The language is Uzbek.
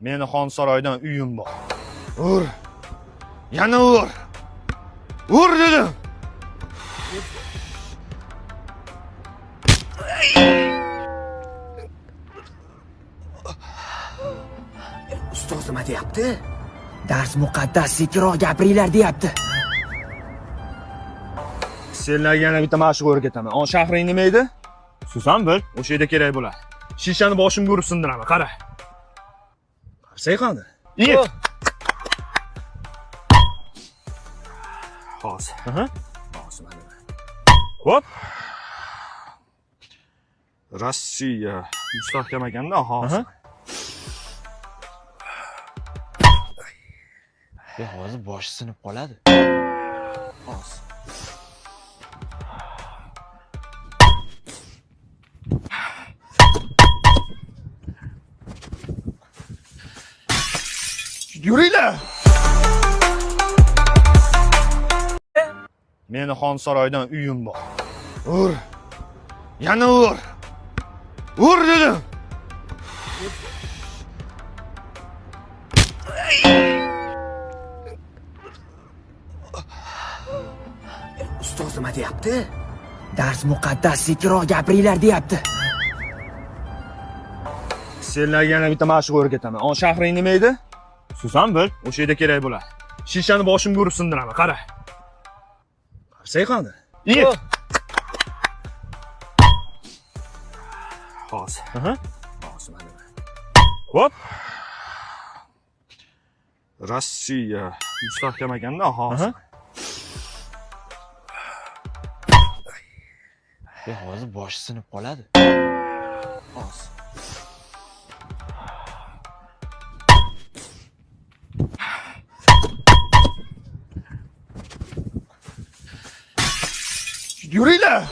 Meni Xonsaroydan uyim bor. Ur. Yana ur. Ur dedim. Ustoz nima deyapti? Dars muqaddas, sekinroq gapiringlar deyapti. Senlarga yana bitta mashq o'rgataman. On shahring nima edi? Susan bil, o'sha yerda kerak bo'ladi. Shishani boshimga urib sindiraman, qara. Qarasang qani? Iye. Hozir. Hozir mana. Hop. Rossiya mustahkam ekanda hozir. Hozir boshi sinib qoladi. Hozir. Yuringlar. Meni Xonsaroydan uyim bor. Ur. Yana ur. Ur dedim. Ustoz nima deyapti? Dars muqaddas, sekinroq gapiringlar deyapti. Senlarga yana bitta mashq o'rgataman. On shahring nima edi? Susan bil, o'sha yerda kerak bo'ladi. Shishani boshimga urib sindiraman, qara. Qarasang qani? Iye. Hozir. Hozir mana. Hop. Rossiya mustahkam ekanda hozir. Hozir boshi sinib qoladi. Hozir. Yuringlar.